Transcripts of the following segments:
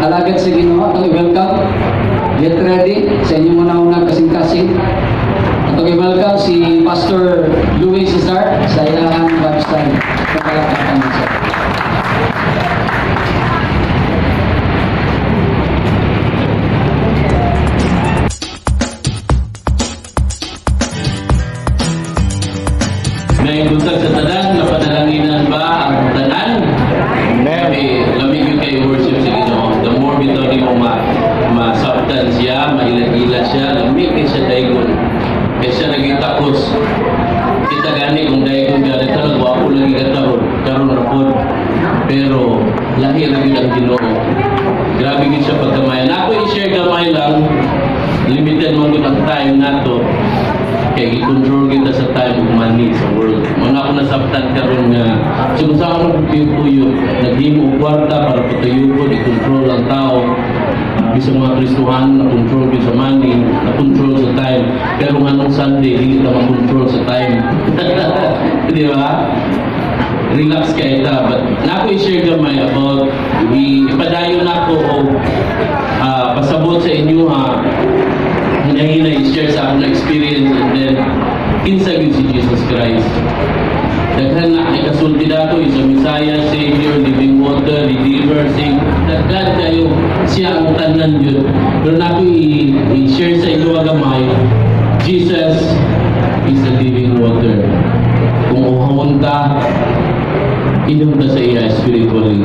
Alagad sa Ginoo, atong i-welcome. Get ready sa inyong una-unang kasing-kasing. Atong i-welcome si Pastor Louis Cesar sa iyahang Bible study. Kapalakpakan niyo siya. May buntag sa tanan, napanalanginan ba ang tanan? Amen. Kay lami gyud kay worship sa Ginoo. The more bitaw nimo masabtan siya, maila-ila siya, lami kay siya daygon. Kay siya naging takos. Kita gani kung daygon gani taron, gwapo lagi ka taron, karon ra pod. Pero lahi ra gyud ang Ginoo. Grabe gyud siya pagkamay. Nako i-share gamay lang, limited man gud ang time nato kay gi-control kita sa time ug money sa world. Mao na ako nasabtan karon nga so kung saan ako puyo, naghimo og kwarta para patuyokon, i-control ang tao. Bisag mga Kristohano na control gyud sa money, na control sa time. Pero nganong Sunday dili ta ma-control sa time. Di ba? Relax kay ta, but nako i-share gamay about ipadayon nako og pasabot sa inyo ha, hinahina i-share sa akong experience and then kinsa gyud si Jesus Christ. Daghan na ay kasulti dato is a Messiah, Savior, Living Water, Redeemer, Savior. Daghan kayo siya ang tanan gyud. Pero nako i-share sa inyo gamay, Jesus is the living water. Kung uhawon ta, inom ta sa iya spiritually.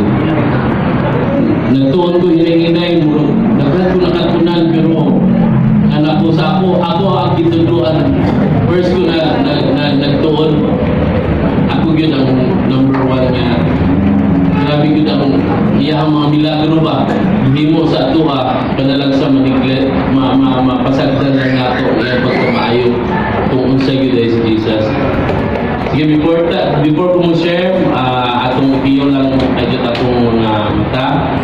Nagtuon ko hinay-hinay, murag daghan ko nakatunan, pero anak ko sa ako, ako ang gituduan. First ko na nagtuon, ako yun ang number one nga. Grabe yun ang iyang mga milagro ba? Himo sa ato ha, panalang sa maniklet, mapasagdan lang nato iyang pagkamaayo kung unsa gyud ay si Jesus. Sige, before ko mo share, atong iyo lang ay atong mga mata.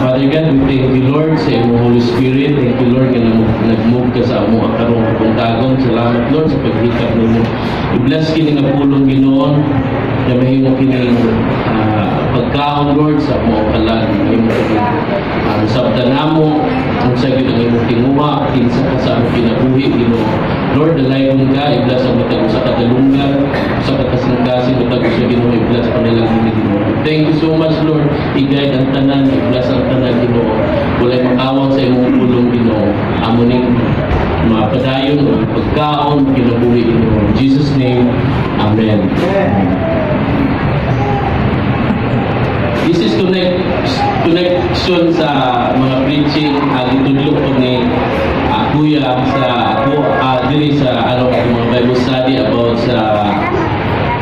Father God, we thank you, Lord, sa imong Holy Spirit. Thank you, Lord, nga nag-move ka sa among karong kabuntagon. Salamat, Lord, sa paghikap nimo. I-bless kini nga pulong, Ginoo, nga mahimo kining pagkaon, Lord, sa among kalag. Mahimo kining sabtan namo unsa gyud ang imong tinguha, kinsa ka sa among kinabuhi, Ginoo. Lord, dalaygon ka, i-bless ang matag usa ka dalunggan, usa ka kasing-kasing, matag usa, Ginoo, i-bless pa nilang kini, Ginoo. Thank you so much, Lord. I-guide ang tanan, i-bless ang tanan, Ginoo. Walay makawang sa imong pulong, Ginoo. Amo ning mapadayon ang pagkaon, kinabuhi, Ginoo. In Jesus' name, Amen. This is connection sa mga preaching, gitudlo ko ni Kuya sa ako diri sa ano mga Bible study about sa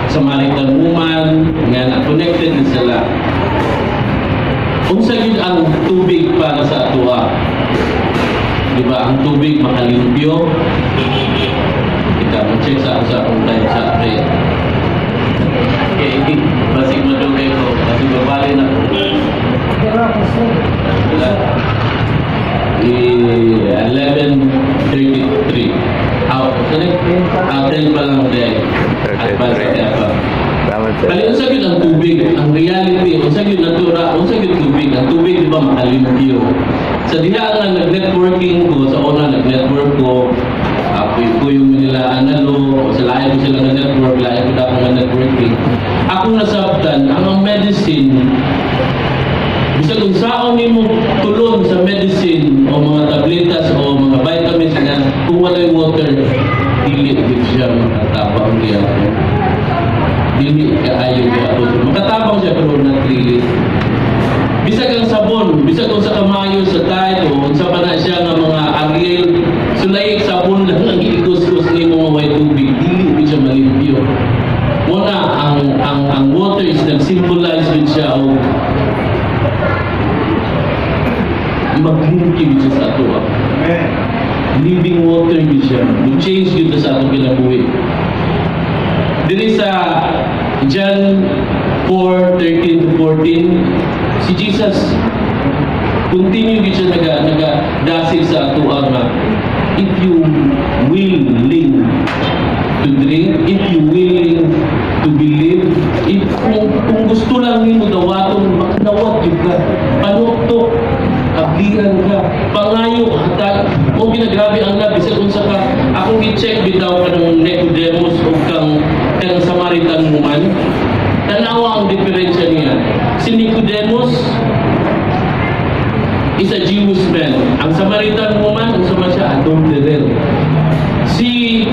Samaritan woman nga na connected din sila. Unsa gyud ang tubig para sa atoa? Di ba ang tubig makalimpyo? Kita mo check sa akong time sa pre. Okay, basig madugay ko, basig babali na ko. Wala. 11:33. Out. 10 pa lang din. Advance ka pa. Salamat, sir. Bali, unsa gyud ang tubig? Ang reality, unsa gyud natura, unsa gyud tubig? Ang tubig, di ba, makalimpyo? Sa diha nga nag-networking ko, sa una nag-network ko, kuy-kuyong nila analo, sa lain ko sila nga network, lain ko dapat nga networking. Ako nasabtan, ang medicine, bisag unsaon nimo tulon sa medicine o mga tabletas o mga vitamins nga kung walay water, dili gyud siya makatabang gihapon. Dili kaayo gihapon. Makatabang siya pero not really. Bisag ang sabon, bisag unsa kamayo sa Tide o unsa pa na siya nga mga Ariel, sulay sabon lang ang ikuskus nimo nga way tubig, dili gyud siya malimpyo. Muna ang water is nag-symbolize gyud siya og maglimpyo gyud siya sa ato. Living water gyud siya. Mo-change gyud sa atong kinabuhi. Diri sa John 4:13-14, si Jesus continue gyud siya naga dasig sa ato nga if you willing to drink, if you willing to believe, if kung gusto lang nimo dawaton, makadawat gyud ka. Panuktok. Pangayo hatag mo ginagrabe ang love. Bisag unsa ka, akong gi-check bitaw kanang Nicodemus ug kang kanang Samaritan woman. Tanawa ang diferensya niya. Si Nicodemus is a Jewish man. Ang Samaritan woman, unsa man siya? Adulterer. Si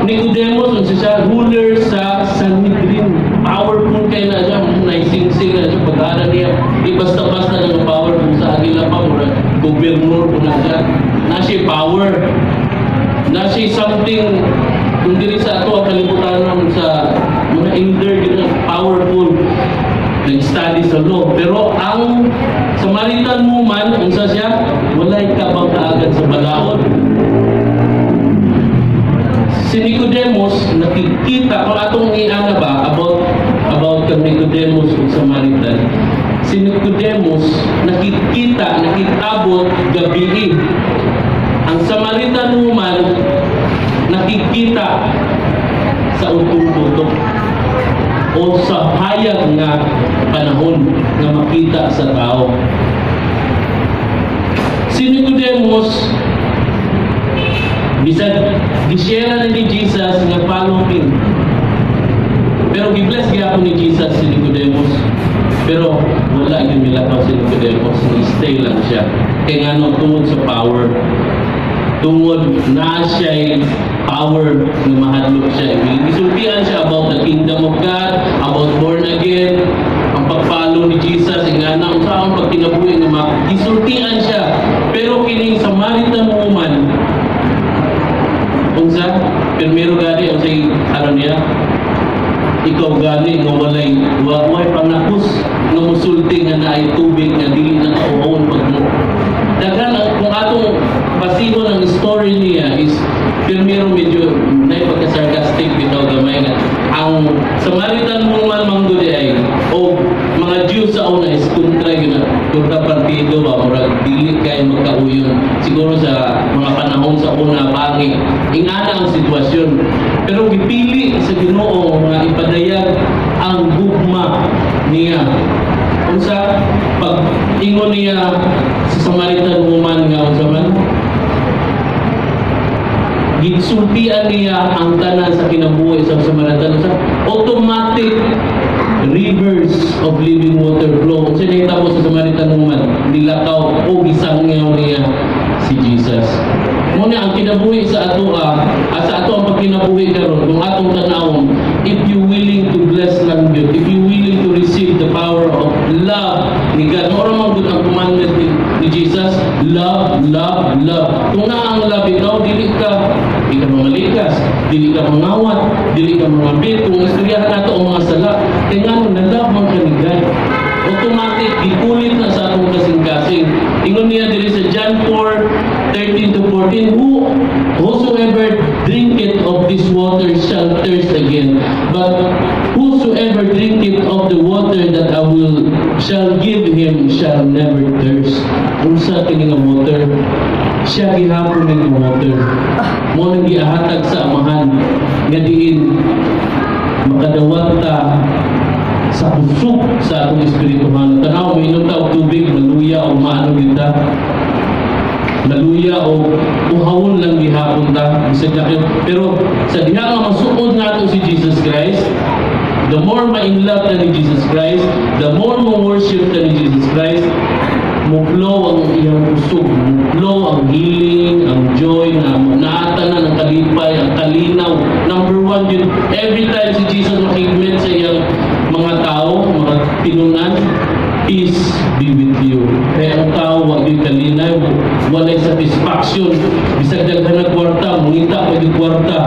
Nicodemus, unsa siya? Ruler sa Sanhedrin. Powerful kay na siya, naisingsing na siya, pag niya. Di basta-basta ng power kung sa agila pa, mura, gobernador kung na siya. Na siya power. Na siya something, kung dili sa ato ang kalibutan sa mga elder, yun ang powerful nag-study sa law. Pero ang Samaritan woman, unsa siya? Walay kabang kaagad sa balaod. Si Nicodemus, nakikita, kung atong iana ba, about kang Nicodemus ug Samaritan, si Nicodemus, nakikita, nakitabot gabii. Ang Samaritan woman, nakikita sa utong-tutok o sa hayag nga panahon nga makita sa tao. Si Nicodemus, bisag gishare na ni Jesus nga follow him. Pero gibless gyapon ni Jesus si Nicodemus. Pero wala yung milakaw si Nicodemus, ni-stay lang siya. Kaya nga tungod sa power, tungod na siya power nga mahadlok siya. Gisultian siya about the kingdom of God, about born again, ang pagpalo ni Jesus, ingana unsa ang pagkinabuhi nga gisultian siya. Pero kining Samaritan woman, unsa? Primero gani unsay ano niya? Ikaw gani nga walay way panakos nga musulti nga naay tubig nga dili na kauhon pag mo. Daghan ang kung atong basihon ang story niya is primero medyo nay pagka-sarcastic bitaw gamay nga ang Samaritan woman man gud ay o mga Jew sa una is kontra yun na kontra partido ba, murag dili kay magkauyon siguro sa mga panahon sa una, bangi ingana ang sitwasyon. Pero gipili sa Ginoo nga ipadayag ang gugma niya. Unsa pag ingon niya sa Samaritan woman nga unsa man gisultian niya ang tanan sa kinabuhi sa Samaritan sa automatic rivers of living water flow. Unsa nahitabo sa Samaritan woman? Nilakaw o gisangyaw niya si Jesus. Muna ang kinabuhi sa ato, sa ato ang pagkinabuhi karon, kung atong tanawon, if you willing to bless lang gyud, if you willing to receive the power of love ni God, mao ra man gud ang commandment ni Jesus, love, love, love. Kung naa ang love, ikaw dili ka mamalikas, dili ka mangawat, dili ka mangambit. Kung istoryahan nato ang mga sala, kay ngano na love man ka ni God, automatic gikulit na sa atong kasing-kasing. Ingon niya diri sa John 4:13 to 14, Whosoever drinketh of this water shall thirst again, but whosoever drinketh of the water that I will shall give him shall never thirst." Unsa kini nga water? Siya gihapon ning water. Mo nang gihatag sa Amahan nga diin makadawat ta sa kusog sa atong espirituhanon. Tanaw, mainom ta og tubig, maluya o maano gyud ta. Maluya o uhawon lang gihapon ta. Bisag na kayo. Pero sa diha nga masuod nato si Jesus Christ, the more ma-in love ta ni Jesus Christ, the more mo worship ta ni Jesus Christ, mo flow ang iyang kusog, mo flow ang healing, ang joy, na naata na ng kalipay, ang kalinaw. Number one yun, every time si Jesus makigmet sa iyang mga tao, mga tinunan, "Peace be with you." Kaya ang tao, wag yung kalinaw, walay satisfaction. Bisag daghan na kwarta, mangita pa yung kwarta.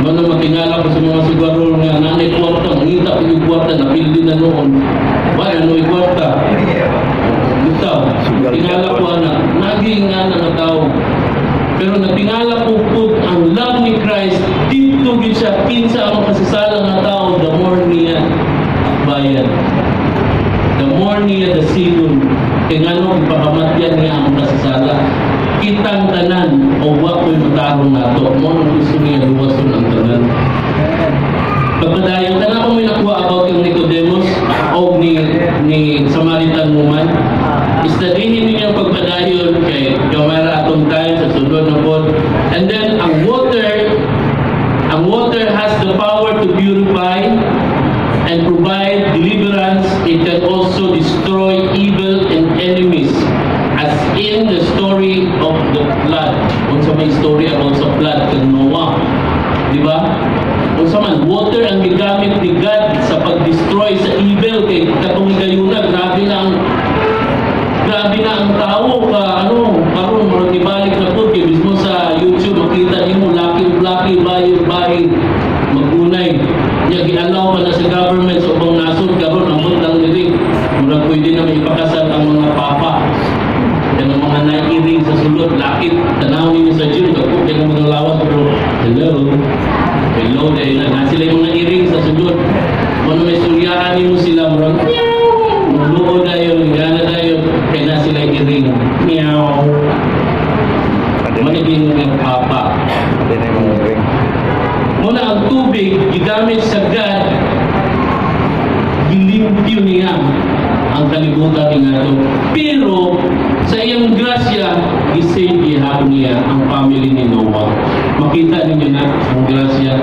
Mana matingala ko sa mga sugarol nga nanay kwarta, mangita pa yung kwarta, napildi na noon. Wala no'y kwarta. Bitaw, tingala ko ana, naging nga na nga tao. Pero natingala ko pud ang love ni Christ dito gid siya. Kinsa ang makasasala nga tao, the more niya bayad. The more niya the sigon. Kay ngano ipakamatyan niya ang kasasala. Kitang tanan o wa ko'y matarong nato. Mo nang gusto niya luwason ang tanan. Pagpadayon, kana ko may nakuha about yung Nicodemus o ni Samaritan woman. Studyhin ninyo ang pagpadayon kay gamay ra atong time sa sunod na pod. And then ang water has the power to purify and provide deliverance. It can also destroy evil and enemies, as in the story of the flood. Unsa may story about sa flood kang Noah? Di ba? Unsa man, water ang gigamit ni God sa pag-destroy sa evil kay katong higayuna, grabe na ang tao ka ano karon, murag ibalik na pud kay mismo sa YouTube makita nimo laki ug laki, bayi ug bayi, magunay nya. Gi-allow pa na sa government sa ubang nasod karon, ambot lang diri, murag pwede na maipakasal ang mga papa kanang mga nairing sa sulod, lakit. Tanaw ninyo sa gym, dagko kay ng mga lawas, pero hello, hello, dahil na sila yung mga iring sa sulod mo, may suryahan nimo sila, murag meow dayon, gana dayon kay na sila iring, meow. Maniging ng papa. Pwede na yung mga ring. Muna ang tubig gigamit sa God, gilimpyo niya ang kalibutan ni ato. Pero sa iyang grasya, gisave gihapon niya ang family ni Noah. Makita ninyo na ang grasya.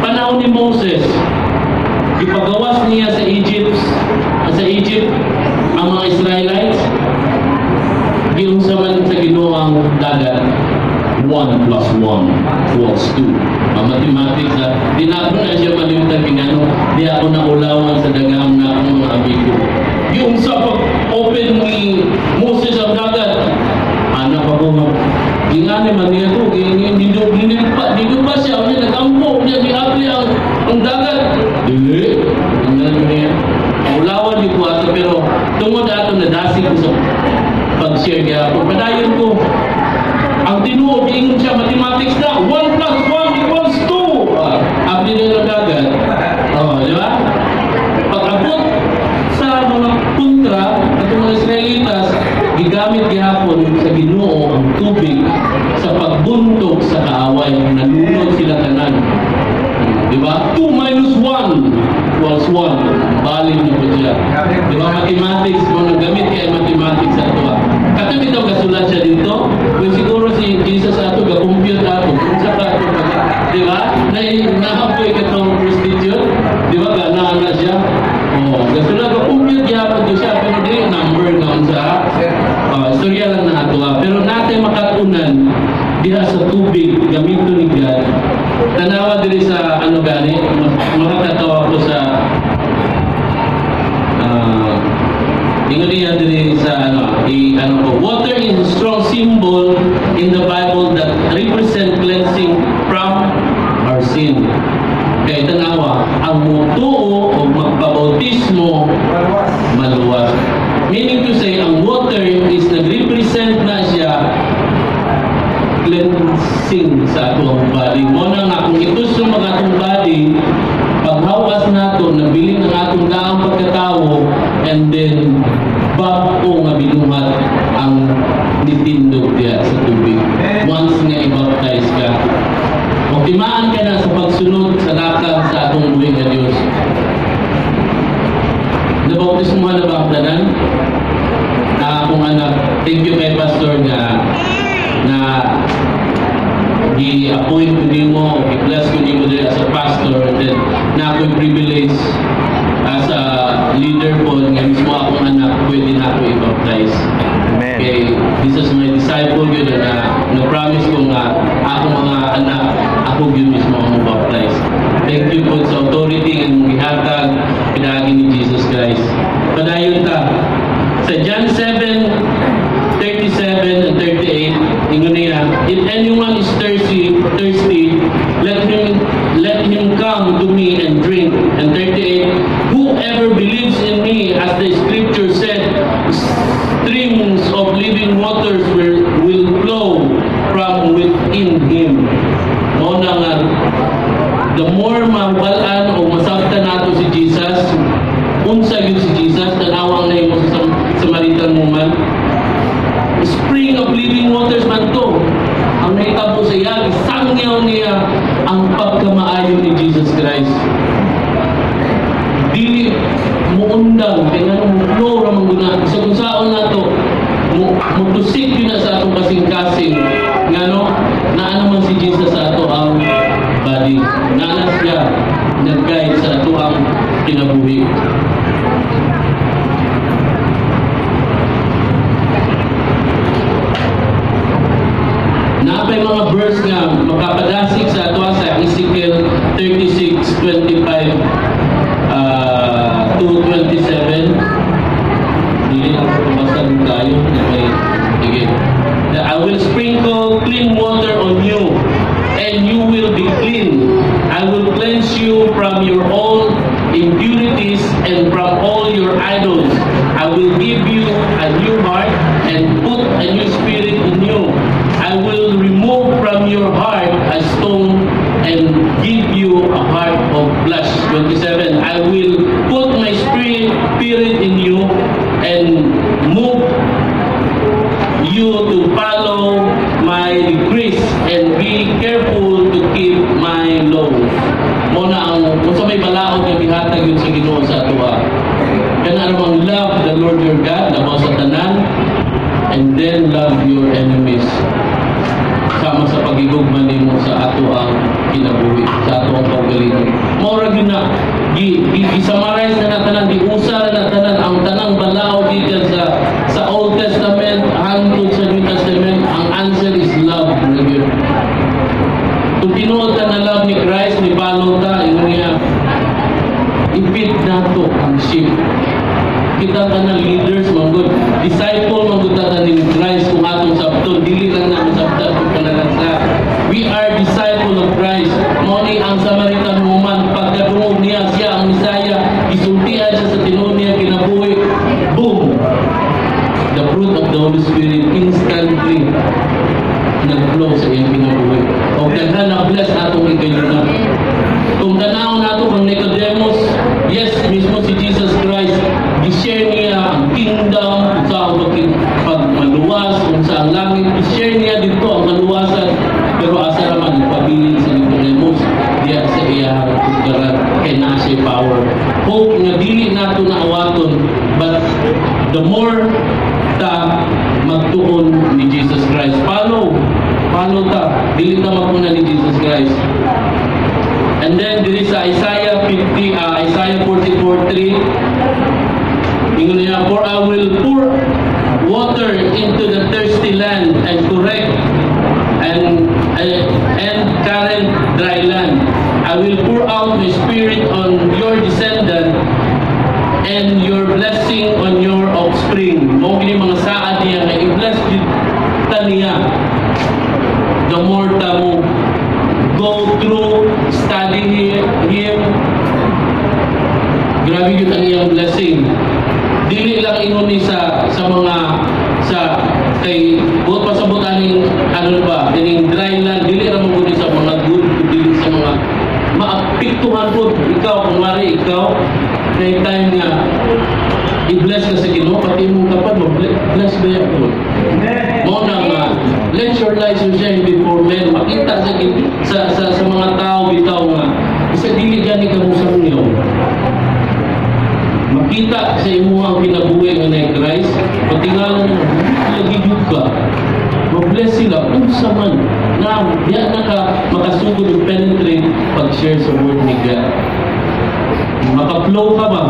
Panahon ni Moses, ipagawas niya sa Egypt ang mga Israelites. Giunsa man sa Ginoo ang dagat? 1 plus 1 equals 2. Ang mathematics na, di na ako na siya malimutan kay ngano, di ako naulawan sa daghang na akong mga amigo. Giunsa pag open ni Moses ang dagat, anak pa ko nga, gingani man niya to, dito pa siya, niya nagampo, niya giabli ang dagat. Dili, ingani niya. Ulawan di ko ato, pero tungod ato nadasig ko sa pag-share niya ako. Padayon ko, ang tinuod, ingon siya, mathematics na, 1 plus 1 equals 2. Abli na ng dagat. Oh, di ba? Pag-abot sa mga kontra at mga Israelitas, gigamit gihapon sa Ginoo ang tubig sa pagbuntog sa kaaway. Nalunod sila tanan. Di ba? 2 minus 1 equals 1. Valid na po siya. Di ba? Mathematics, kung nagamit kay mathematics sa ato. Kato bitaw kasulat siya dito, kung siguro si Jesus ato, ga-compute ato, kung sa ka ato, di ba? Na nahapoy katong prostitute, di ba? Gana na siya. Oh, gasulat, ga-compute gihapon to siya, pero di number nga unsa. Istorya lang na ato. Pero natin makatunan diha sa tubig gamito ni God. Tanawa diri sa ano gani, makakatawa ko sa ingon niya diri sa ano, i ano ko, water is a strong symbol in the Bible that represent cleansing from our sin. Kay tanawa, ang mutuo o magpabautismo maluwas. Meaning to say, ang water is nag-represent na siya cleansing sa atong body. Mo na nga kung itusong mga atong body, paghawas nato, nabilin ang atong daang pagkatawo, and then bag-o nga binuhat ang nitindog diya sa tubig. Once nga i-baptize ka, kung timaan ka na sa pagsunod sa lakang sa atong buhi nga Dios. Nabautismo na ba ang tanan? Na akong anak, thank you kay Pastor nga na gi-appoint ko nimo, gi-bless ko nimo diri as a pastor, and then na ako'y privilege as a leader po nga mismo akong anak pwede na ako i-baptize. Amen. Okay, this is my disciple yun na na-promise ko nga akong mga anak ako yun mismo ang baptize. Thank you po sa authority nga imong gihatag pinaagi ni Jesus Christ. Padayon ta sa John 7:37 and 38, ingon niya, "If anyone is thirsty, let him come to me and drink." And 38, "Whoever believes in me, as the scripture said, streams of living waters will flow from within him." Mao na nga the more mabalaan o masabtan nato si Jesus, unsa gyud si Jesus, tanawang na imo sa Samaritan woman, spring of living waters man to. Ang nahitabo sa iya, isangyaw niya ang pagkamaayo ni Jesus Christ. Dili muundang, kaya nga mo flow ra man gud. nag-guide sa atoang kinabuhi. Naa pay mga verse nga makapadasig sa atoa sa Ezekiel 36:25 to 27. Dili lang ko basta tayo na may sige. "That I will sprinkle clean water on you, and you will be clean. I will cleanse you from your all impurities and from all your idols. I will give you a new heart and put a new spirit in you. I will remove from your heart a stone and give you a heart of flesh." 27. "I will put my spirit in you and move you to follow my decrees and be careful to keep my laws." Mao na ang kung sa may balaod nga gihatag yun sa Ginoo sa atoa. Kana ramang love the Lord your God labaw sa tanan and then love your enemies. Sama sa pagigugma nimo sa ato ang kinabuhi, sa ato ang kaugalingon. Mao ra gyud na gi summarize na na tanan, giusa na na tanan ang tanang balaod gikan sa Old Testament hangtod sa New Testament. Ang answer is love na gyud. Kung tinuod ka na love ni Christ, ni follow ta, ingon niya, i-feed nato ang sheep. Kita ta na leaders man gud, disciple man gud ta ni Christ kung atong sabton, dili lang na masabtan kung panalasa. We are disciple of Christ. Mao ni ang Samaritan woman, pagkadungog niya siya ang Messiah, gisultian siya sa tinuod niya kinabuhi. Boom! The fruit of the Holy Spirit instantly nag-flow sa iyang kinabuhi. O daghan na bless atong igayuna. Kung tanaw nato kang Nicodemus, yes, mismo si Jesus Christ, gi-share niya ang kingdom, kung saan pagmaluwas, kung saan langit, gi-share niya dito ang kaluwasan, pero asa naman pabilin sa Nicodemus, diya sa iyang tugdaran, kay naa siya power. Hope nga dili nato na awaton, but the more ta magtuon ni Jesus Christ. Follow, follow ta, dili ta maguna ni Jesus Christ. And then diri sa Isaiah 50, Isaiah 44:3, ingon niya, "For I will pour water into the thirsty land and correct and current dry land. I will pour out my spirit on your descendant and your blessing on your offspring." Mao gini mga saad niya nga i-bless jud ta niya. The more ta mo go through, study him, grabe yun ang iyang blessing. Dili lang ingon ni sa mga sa kay buot pasabot aning ano ba ining dry land, dili ra mo gud sa mga good, dili sa mga maapektuhan po ikaw. Kunwari ikaw kay time nga i-bless ka sa Ginoo, pati imong kapad ma-bless ba yan po. Mao na nga let your light so shine before men, makita sa mga tao bitaw nga isa dili gani ka mo sa inyo, makita sa imo ang kinabuhi nga na Christ, patingalan mo lagi jud ka ma-bless sila, unsa man na diya na ka makasugod og penetrate pag-share sa word ni God, maka-flow ka ba,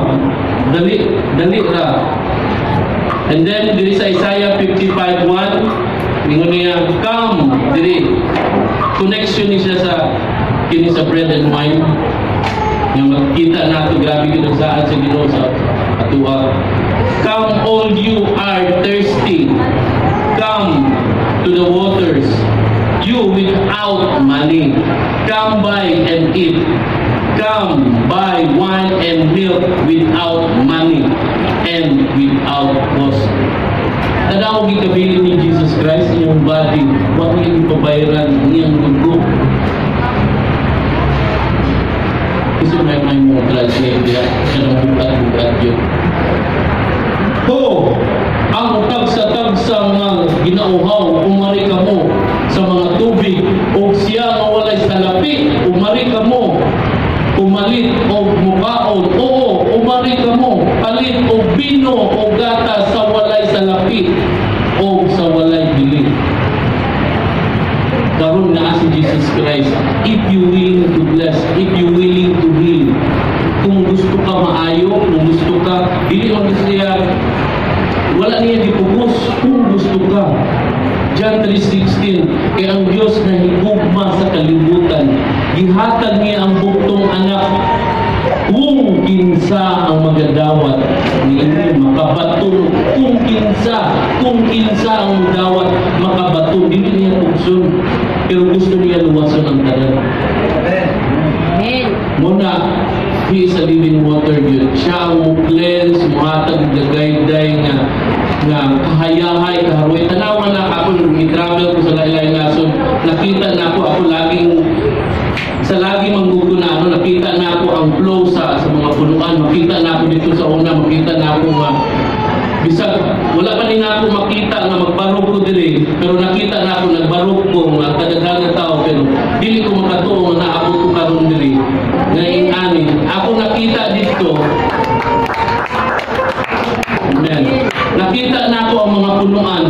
dali dali ra. And then diri sa Isaiah 55:1, ingon niya, "Come." Diri connection ni siya sa kini sa bread and wine nga makita nato, grabe gyud ang saad sa Ginoo sa atoa. "Come, all you are thirsty, come to the waters. You without money, come buy and eat. Come buy wine and milk without money and without cost." Tanaw gikabilin ni Jesus Christ iyang body, wa niya ipabayaran ang iyang dugo. Kasi may mo translate diya, siya ng bukat-bukat yun. "Ho, ang tagsa-tagsa nga ginauhaw, umari kamo sa mga tubig, o siya nga walay salapi, umari kamo, umalit og mukaon, oo, umari kamo, palit og bino o gata sa walay salapi o sa walay bili." Karon naa si Jesus Christ. If you willing to bless, if you willing to heal, Kung gusto ka maayo, kung gusto ka, dili man gusto siya, wala niya gipugos kung gusto ka. John 3:16, kay ang Dios nahigugma sa kalibutan, gihatag niya ang bugtong anak, kung kinsa ang magadawat niini makabaton. Kung kinsa ang dawat, makabaton. Dili niya pugson, pero gusto niya luwason ang tanan. Amen. Muna, He is a living water gyud. Siya ang mo cleanse, muhatag og gagayday nga kahayahay, kaharoy. Tanawa na ako nung travel ko sa lain-lain nasod. Nakita na ako, ako laging sa lagi manggugo na ano, nakita na ako ang flow sa mga punuan. Makita na ako dito sa una, makita na ako nga bisag wala pa ni na ako makita nga magbarog ko diri, pero nakita na ako nagbarog ko nga kadaghan nga tao, pero dili ko makatuo nga naabot ko karon diri nga ingani ako nakita dito. Amen. Nakita na ako ang mga punuan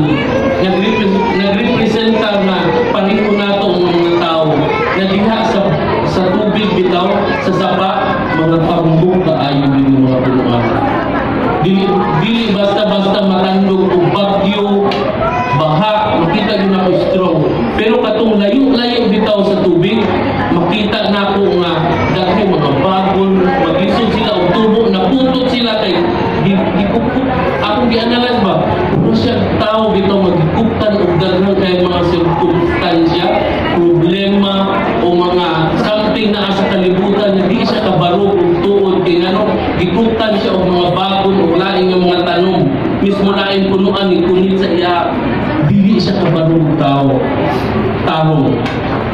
nagrepresenta nga pareho nato ang mga tao na diha sa tubig bitaw sa sapa, mga tambok kaayo din mga punuan. Dili dili basta-basta matandog og bagyo, baha, makita gyud nako strong. Pero katong layo-layo bitaw sa tubig, makita nako nga daghan mga bagon, maglisod sila og tubo, naputot sila kay gikupkop. Akong gi-analyze ba, kung siya tao bitaw magikuptan og daghan kay mga sirkumstansya, problema o mga something na sa kalibutan na di siya kabarog og tuod, kay ngano gikuptan siya og mga bagon o laing nga mga tanom, mismo laing punuan ni kunit sa iya, dili siya kabarog og tao tarong.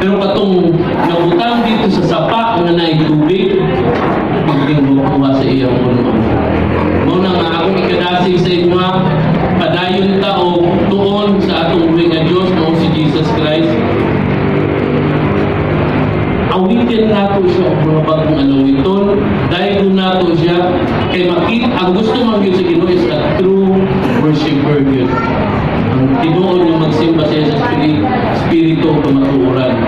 Pero katong nabutang dito sa sapa nga naay tubig, pagding makuha sa iyang punuan. Mao na nga akong ikadasig sa inyo, padayon ta og tuon sa atong buhi nga Dios, mao si Jesus Christ. Awitin nato siya og mga bagong alawiton, daygon nato siya kay makita ang gusto man gyud sa Ginoo is a true worshipper gyud. Ang tinuod nga magsimba siya sa espiritu ug kamatuoran.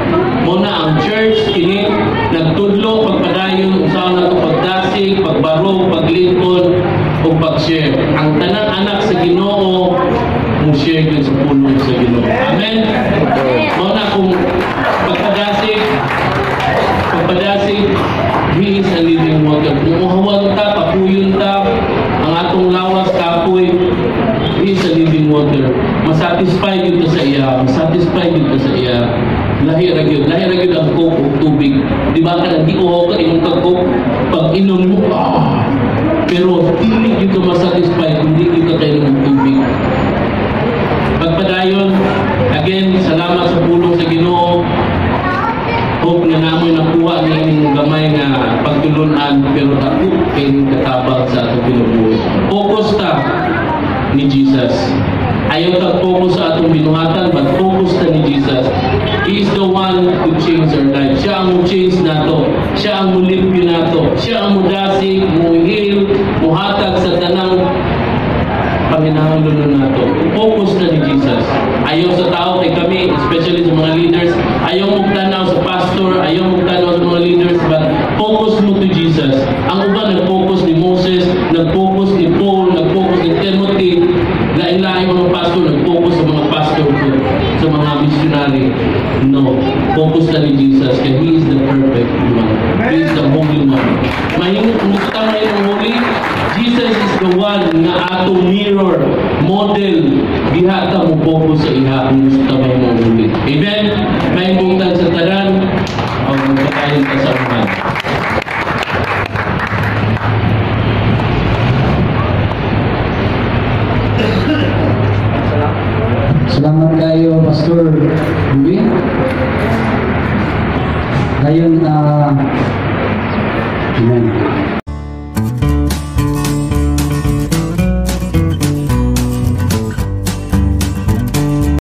Mao na ang church kini nagtudlo pagpadayon unsaon nato pagdasig, pagbarog, paglingkod ug pag-share. Ang tanang anak sa Ginoo mo share gyud sa pulong sa Ginoo. Amen. Mao na kung pagpadasig, He is a living water. Kung uhawan ta, kapuyon ta, ang atong lawas kapoy, He is a living water. Masatisfy gyud ta sa iya, masatisfy gyud ta sa iya. Lahi ra gyud, lahi ra gyud ang Coke ug tubig. Di ba ka di uhaw ka, inom ka Coke, pag inom mo, ah, pero dili gyud ka masatisfy kung di gyud ka kainom og tubig. Pagpadayon, again, salamat sa pulong sa Ginoo. Hope na namoy nakuha ni inyong gamay nga pagtulunan, pero dako kay katabang sa atong kinabuhi. Focus ta ni Jesus. Ayaw ta focus sa atong binuhatan, but focus ta ni Jesus. He is the one who change our life. Siya ang mo-change nato. Siya ang mulimpyo nato. Siya ang mudasig, muhil, muhatag sa tanang panginahanglan nato. Focus na ni Jesus. Ayaw sa tao kay kami, especially sa mga leaders, ayaw mo tanaw sa pastor, ayaw mo tanaw sa mga leaders, but focus mo to Jesus. Ang uban nag-focus ni Moses, nag-focus ni Paul, nag-focus ni Timothy, lain-lain mga pastor, nag-focus sa mga pastor ko, sa mga missionary. No, focus na ni Jesus kay He is the perfect one. He is the Holy One. Mahimong kung mahimong holy, Jesus is the one nga atong mirror, model, diha ta mo focus sa iha kung gusto ta mahimong holy. Amen? Mahimong sa tanan, o magpatayon ta sa uman. Salamat kayo, Pastor Louie. Ngayon,